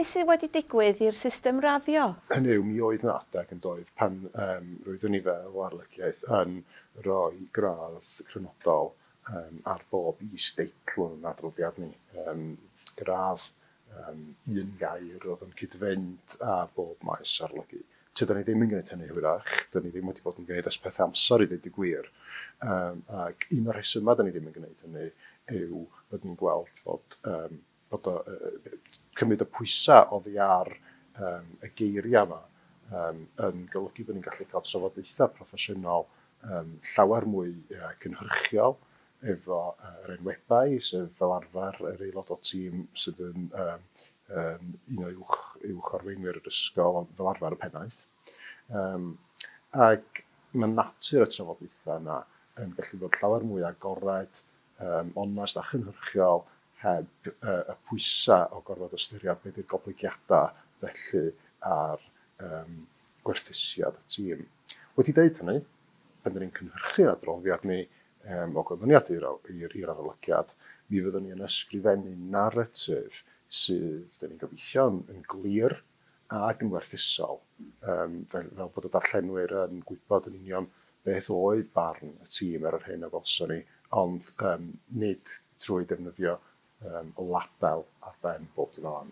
Be sydd wedi digwydd i'r system raddio? Hynny yw, mi oedd 'na adeg yn doedd pan yym roeddwn i fel arolygiaeth yn rhoi gradd crynodol yym ar bob is-deitl yn adroddiad ni. Yym gradd yym un gair oedd yn cyd-fynd â bob maes arolygu. Tydan ni ddim yn gwneud hynny hwyrach, 'dan ni ddim wedi bod yn gwneud ers peth amser i ddeud y gwir. Yym ac un o'r rhesymau 'dan ni ddim yn gwneud hynny yw bod ni'n gweld fod yym bod o yy cymryd y pwysau oddi ar yym y geiriau 'ma yym yn golygu bod ni'n gallu cael trafodaethau proffesiynol yym llawer mwy yy cynhyrchiol efo yr enwebai, sef fel arfer yr aelod o'r tîm sydd yn yym yym un o uwch uwch arweinwyr yr ysgol, ond fel arfer y pennaeth. Yym ac mae natur y trafodaethau yna yn gallu bod llawer mwy agored, yym onest a chynhyrchiol heb y pwysau o gorfod ystyried be 'di'r goblygiadau felly ar yym gwerthusiad y tîm. Wedi deud hynny, pan 'dan ni'n cynhyrchu'r adroddiad ni yym o ganlyniad i'r i'r i'r arolygiad, mi fyddwn ni yn ysgrifennu naratif sydd, 'dan ni'n gobeithio, yn yn glir ac yn werthusol, yym fel fel bod y darllenwyr yn gwybod yn union beth oedd barn y tîm ar yr hyn a welson ni, ond yym nid trwy defnyddio yym label ar ben bob tudalen.